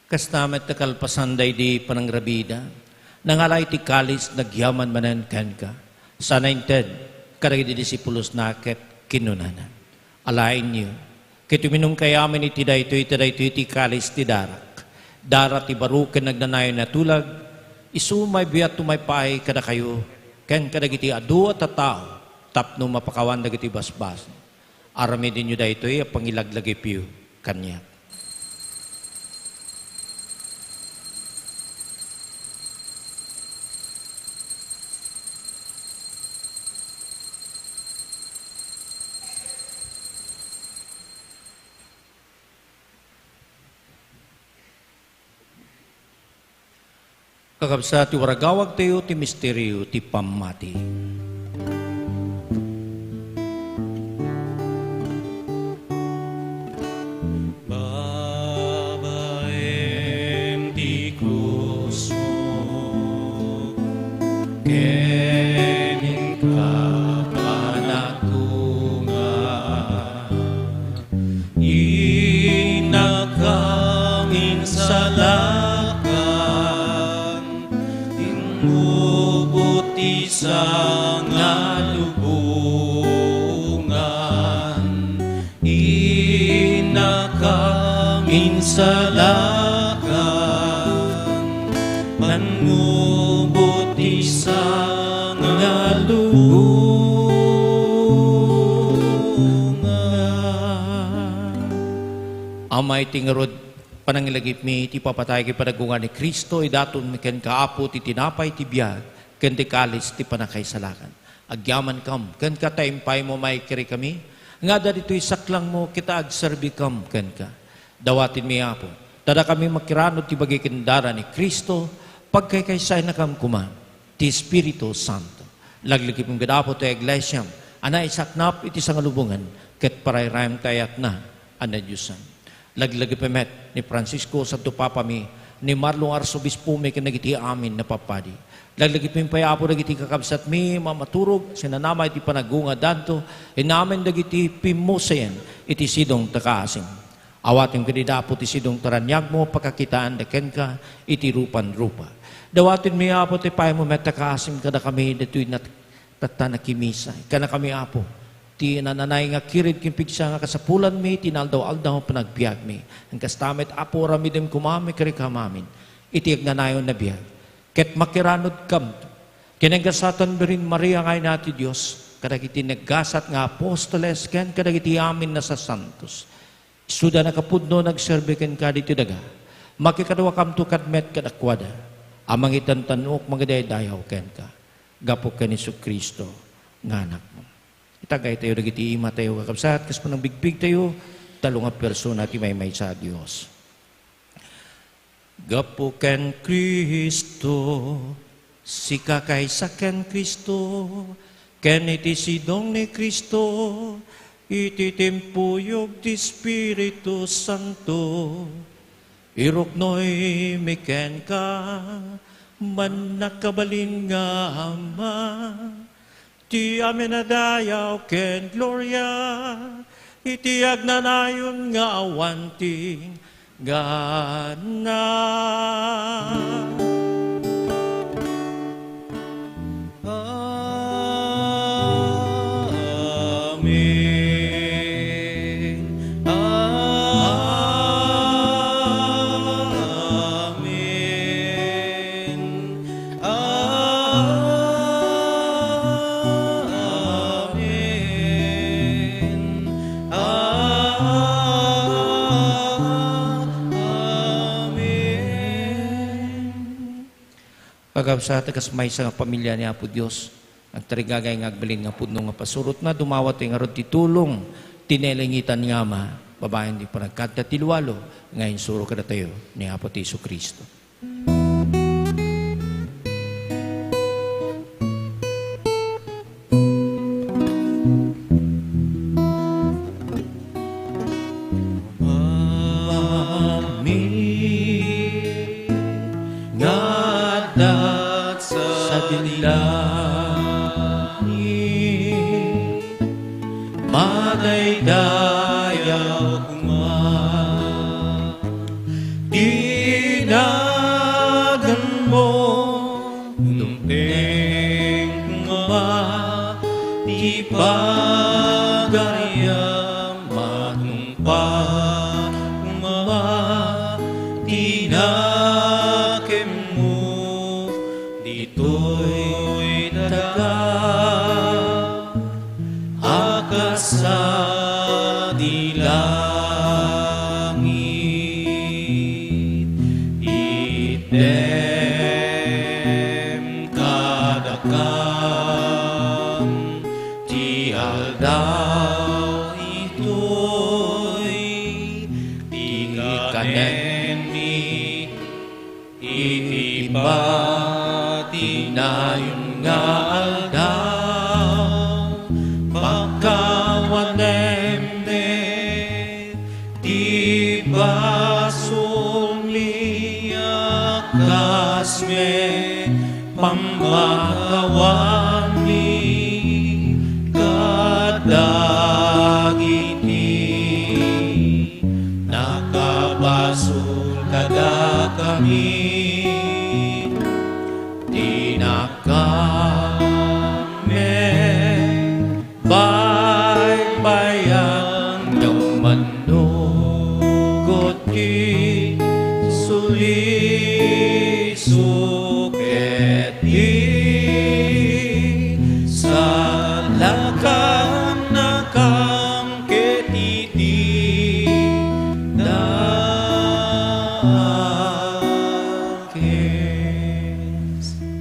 Kasta met ta kalpasan daydi panangrabida, nangala iti kalis, nagyaman manen kenka, sana inted kadagiti disipulosna ket kinunana, Alaenyo, ket uminumkayo amin iti daytoy, ta daytoy ti kalis ti darak, dara ti baro ken nagnanayon a tulag, isu mabiatto maipaay kadakayo ken kadagiti adu a tattao tapno mapakawan dagiti basbasol. Aramidenyo daytoy a pangilaglagipyo kaniak. Kakabsat, iwaragawagtayo ti misterio ti pammati. Babaen ti krusmo ken inka panagtunga. Inakam insalakan, tinubot ti sangalubongan. Inakam insalakan, mannubot ti sangalubongan. Amay ti ngarud, panangilagipmi ti ipapatay ken panagungar ni Cristo, idatonmi kenka, Apo, ti tinapay ti biag ken ti kalis ti panakaisalakan. Agyamankam kenka ta impaymo maikirikami nga adda ditoy saklangmo ket agserbikam kenka. Dawatenmi, Apo, ta dakami makiranud ti bagi ken dara ni Cristo, pagkaykaysaynakam koma ti Espiritu Santo. Laglagipem, Apo, ti iglesiam a naisaknap iti sangalubongan ket parairayam ti ayatna a nadiosan. Laglagipem met ni Francisco, Santo Papami, ni Marlon, Arsobispomi, ken dagiti amin a papadi. Laglagipem pay, Apo, dagiti kakabsatmi a maturog, sinanama iti panagungadanto, ken amin dagiti pimmusayen iti sidong ta kaasim. Awatem kadida, Apo, ti sidong ta raniagmo, pakakitaanda kenka iti rupan rupa. Dawatenmi, Apo, ti paymo met a kaasim kadakami ditoy nat-, tatta nakimisa. Ikkanakami, Apo, ti nananay nga kired ken pigsa nga kasapulanmi ti naaldaw-aldaw panagbiagmi. Ngem kasta met, Apo, aramidem koma mi kadakami amin iti agnanayon a biag. Ket makiranudkamto ken nagasatan Birhen Maria nga Ina ti Dios, kadagiti nagasat nga apostoles ken kadagiti amin a sasantos. Isuda nakapudno nagserbi kenka ditoy daga. Makikaduakamto kad-, met kadakuada a mangitantan-ok, mangidaydayaw kenka gapu ken Jesu-Cristo nga Anakmo. Itagaytayo dagiti imatayo, kakabsat, kas panangbigbigtayo, tallo nga persona ti maymaysa a Dios. Gapu ken Cristo, sika kaysa ken Cristo, ken iti sidong ni Cristo, iti timpuyog ti Espiritu Santo, iruknoymi kenka, mannakabalin nga Ama, ti amin a dayaw ken gloria iti agnanayon nga awan tinggana. Amen. Amen. Amen. Amen. Kakabsat, kas maysa nga pamilia ni Apo Dios, agtarigagay nga agbalin nga pudno nga pasurotna, dumawat ngarud ti tulong ti nailangitan nga Ama, babaen ti panagkanta ti lualo nga insuro kadatayo ni Apo ti Jesu-Cristo. Amin. Nga adda sa langit, madaydayaw koma ti naganmo, dumteng koma ti pagariam, matungpal koma ti nakemmo ditoy daga a kas sadi langit. Itdem kadakam ti aldaw itoy, ti kanenmi iti patinayon nga aldaw, pakawanem met ti basolmi a kas met pammakawanmi kadagiti nakabasol kadakami. Ti nakam met baybay-an nga umannugot ti suliso ket ti salakannakam ket iti dakes.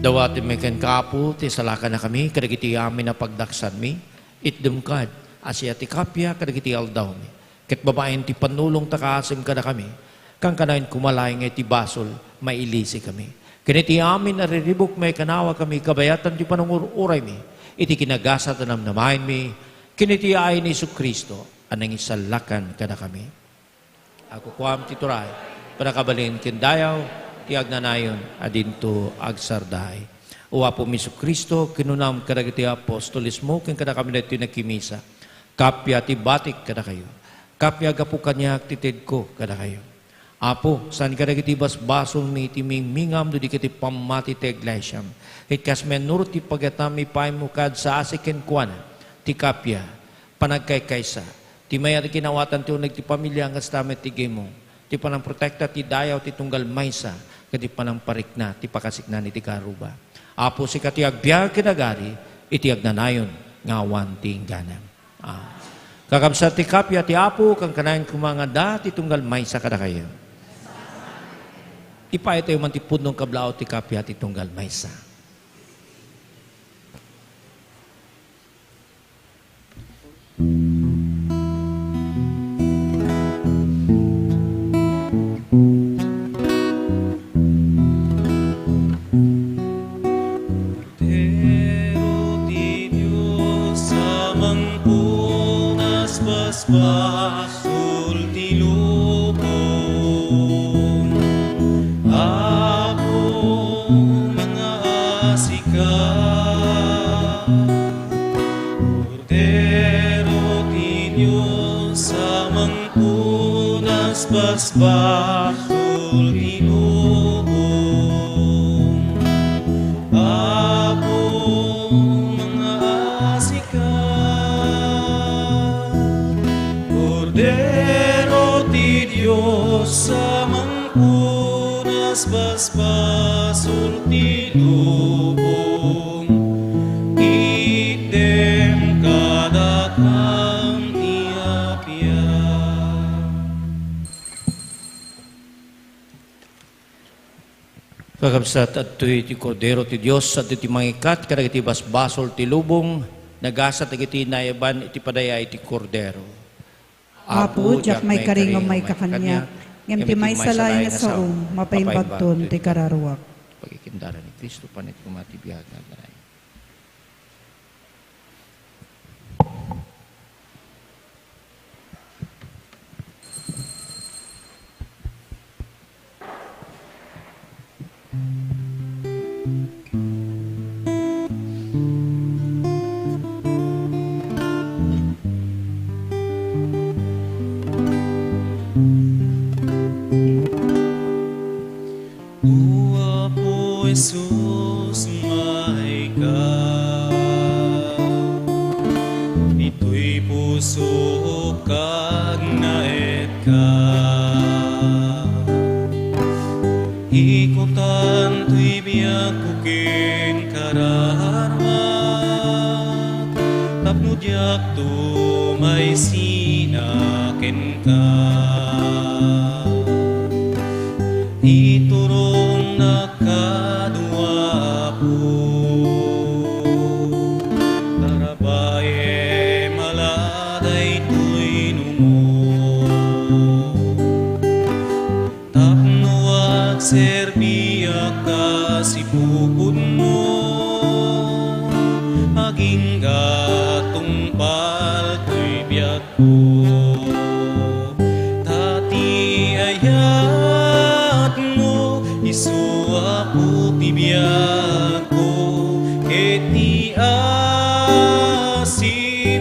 Dawatenmi kenka, Apo, ti salakannakami kadagiti amin a pagdaksanmi. Itdem kad a siak ti kappia kadagiti aldawmi. Ket babaen ti pannulongta kaasim kadakami, kankanayon koma laeng nga iti basol, mailisikami. Ken iti amin a riribuk, maikanawakami kabayatan ti panangur-uraymi iti kinagasat a namnamaenmi, ken iti yaay ni Jesu-Cristo a nangisallakan kadakami. Agkukuam ti turay, pannakabalin ken dayaw ti agnanayon a dinto agsarday. O Apomi Jesu-Cristo, kinunam kadagiti apostolesmo ken kadakami daytoy nakimisa, kappia ti batik kadakayo, kappia gapu kaniak ti tedko kadakayo. Apo, saan kadagiti basbasolmi iti mimingam no di ket ti pammati ti iglesiam. Ket kas mannurot ti pagayatmi, ipaaymo kad saasi kenkuana ti kappia, panagkaykaysa, ti mayat a kinawatan ti uneg ti pamilia nga kasta met ti gimong, ti panangprotekta ti dayaw ti tunggal maysa, ket ti panangparikna ti pakasiknaan iti karuba. Apo, sika ti agbiag ken agari iti agnanayon nga awan ti inggana. Ah. Kakabsat ti kappia ti Apo, kankanayon koma nga adda ti tunggal maysa kadakayo. Ipayatayo man ti pudno nga kablaaw ti kappia ti tunggal maysa. Kordero ti Dios a mangpunas basbasul ti lubong, Apo, mangaasika. Kordero ti Dios a mangpunas basbasul ti lubong, Apo, mangaasika. Kordero ti Dios a mangpunas basbasul ti lubong, itdem kadakam ti appiak. Kakabsat, adtoy ti Kordero ti Dios, adtoy ti mangikkat kadagiti basbasol ti lubong, nagasat dagiti naiyaban iti padayay ti Kordero. Apo, diak maikari nga umayka kaniak, ngem ti maysa laeng nga saom, mapaimbagton ti kararuak. Pagikindara ni Cristo, panit koma ti biag nga agay. O Apo Jesus, umayka. Ditoy pusok agnaetka. Ikutan toy biagko ken kararua, tapno diak tumaysina kenka. Iturongnak kano, Apo, tarabayem a la daytoy numo. Tapno agserbiak kas ipupudno, agingga tungpal toy biagko. Ta ti ayatmo isu, Apo, ti biagko, ket ti asim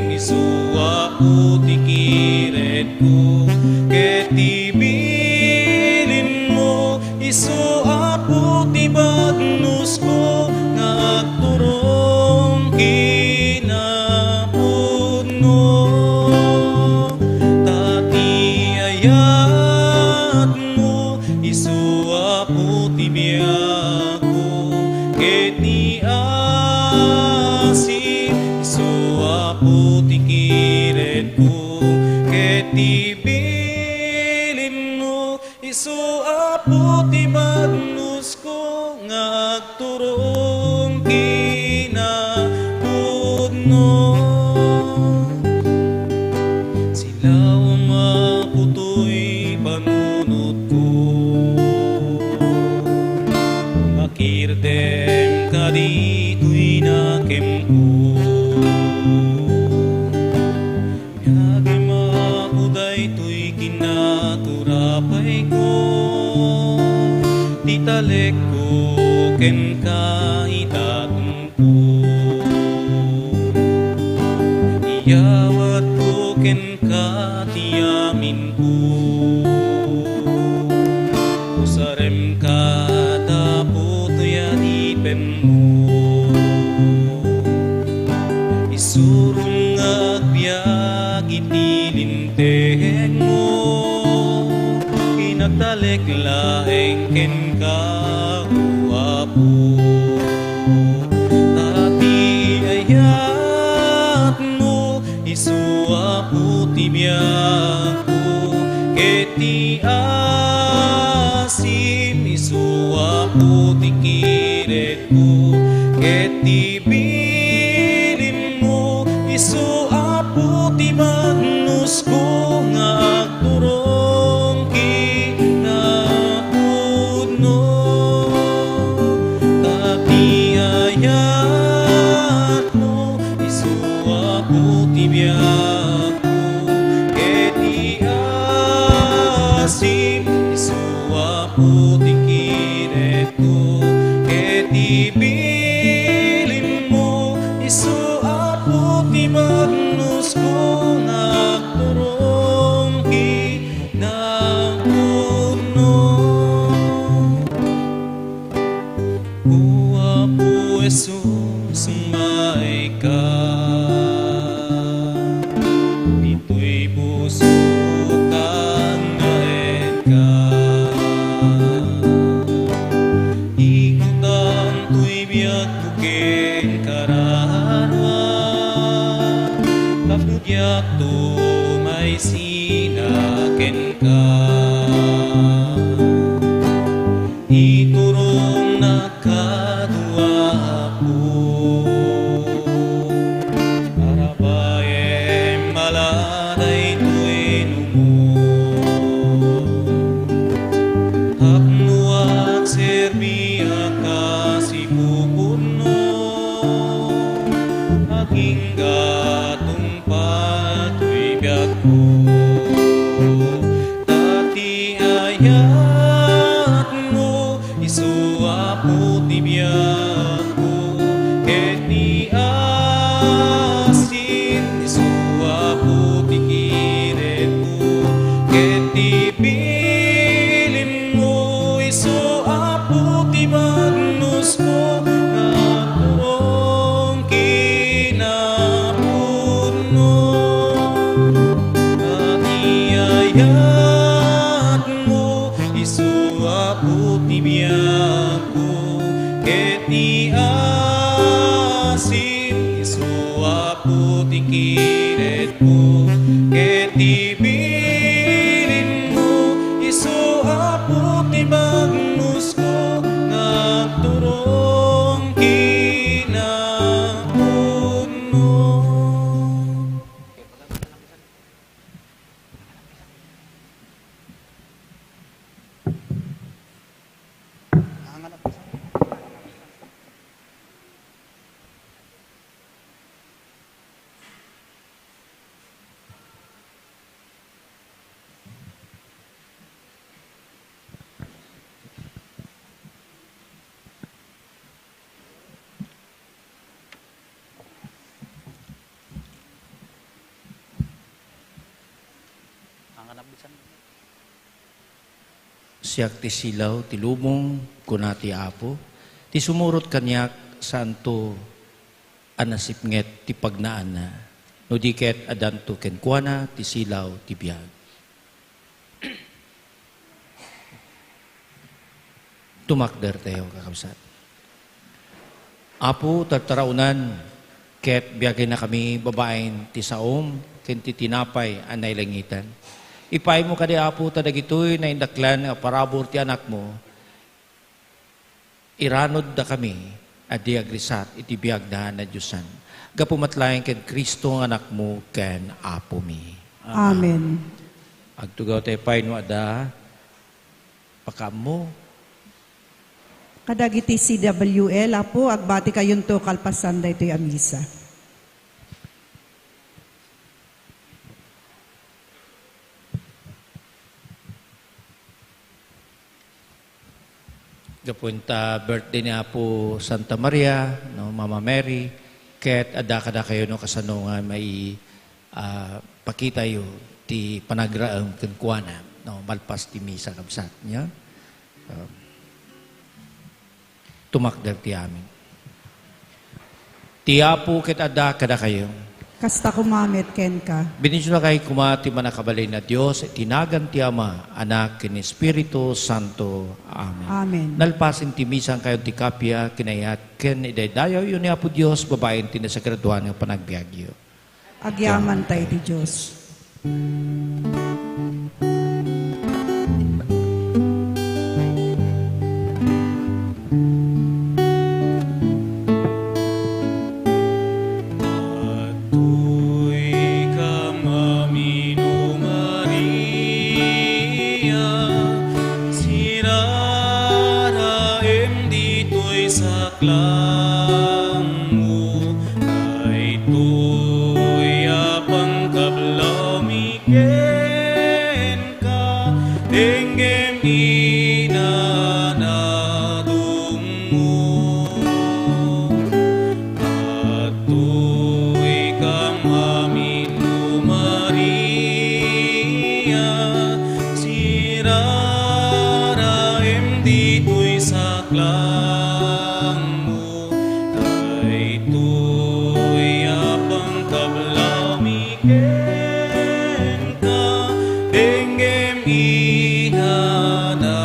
isu, Apo, ti kiredko, ket ti bilinmo isu, Apo, ti bagnusko nga agturong kinapudno. Ta ti ayatmo isu, Apo, ti biagko, ket ti asim isu, Apo, ti kiredko, ket ti bilinmo isu, Apo, ti bagnusko nga agturong kinapudno. Silawam, Apo, toy panunotko. Makirdem ka ditoy nakemko. Iagim, Apo, daytoy kinaturapayko, ti talekko kenka ita tumpo. Iyawatko kenka ti aminko. Nagtalek laeng kenka, O Apo, ta ti ayatmo isu, Apo, ti biagko, ket ti asim isu, Apo, ti kirekko, ket ti bilinmo isu, Apo, ti bagnosko nga agturong kinapudno. Ta ti ayatmo isu, Apo, ti biagko, ket ti asim isu, Apo, ti kirekko, ket ti bilinmo isu, Apo, ti bagnosko nga agturong kinapudno. O Apo Jesus, mayka, ditoy puso kanaenka. Ikutan toy biagko ken kararua, tapno diak tumaysina kenka. Iturongnak kano, Apo, arabayem a la daytoy inumon, tapno agserbiak a sipupudno, agingga tungpal toy biagko. Ta ti ayatmo isu, Apo, ti biagko, ket ti asim isu, Apo, ti kirekko, ket ti bilinmo isu, Apo, ti bagnosko nga agturong kinapudno. Ta ti ayatmo isu, Apo, ti biagko, ket ti asim isu, Apo, ti kirekko, ket ti bilinmo isu, Apo, ti bagnosko nga agturong kinapudno. Siak ti silaw ti lubong, kuna ti Apo, ti sumurot kaniak, saanto a nasipnget ti pagnaanna, no di ket addanto kenkuana ti silaw ti biag. Tumakdertayo, kakabsat. Apo, tartaraonan ket biagennakami babaen ti saom ken ti tinapay a nailangitan. Ipaaymo kadi, Apo, ta dagitoy naindaklan nga parabur ti Anakmo, iranoddakami a di agrisat iti biagna a nadiosan. Gapu met laeng ken Cristo nga Anakmo ken Apomi. Amen. Agtugawtayo pay no adda pakaammo. Kadagiti C W L, Apo, agbatikayonto kalpasan daytoy a misa. Gapu ta birthday ni Apo Santa Maria, no, Mama Mary, ket adda kadakayo no kasano nga mai-, ah, pakitayo ti panagraem kenkuana, no, malpas ti misa, kabsat, nia? Um, tumakder ti amin. Ti Apo ket adda kadakayo. Kasta koma met kenka. Bendisionakay koma ti Mannakabalin a Dios, iti nagan ti Ama, Anak, ken Espiritu Santo. Amen. Amen. Nalpasen ti misa kayo ti kappia, kinayat, ken idaydayawyo ni Apo Dios, babaen ti nasagradoan nga panagbiagyo. Agyamanta iti Dios. Adtoy kam amin, O Maria, siraraem ditoy saklangmo, daytoy a pangkablawmi kenka, denggem inanadongmo. Adtoy kam amin, O Maria, siraraem ditoy saklangmo, daytoy a pangkablawmi kenka, denggem inana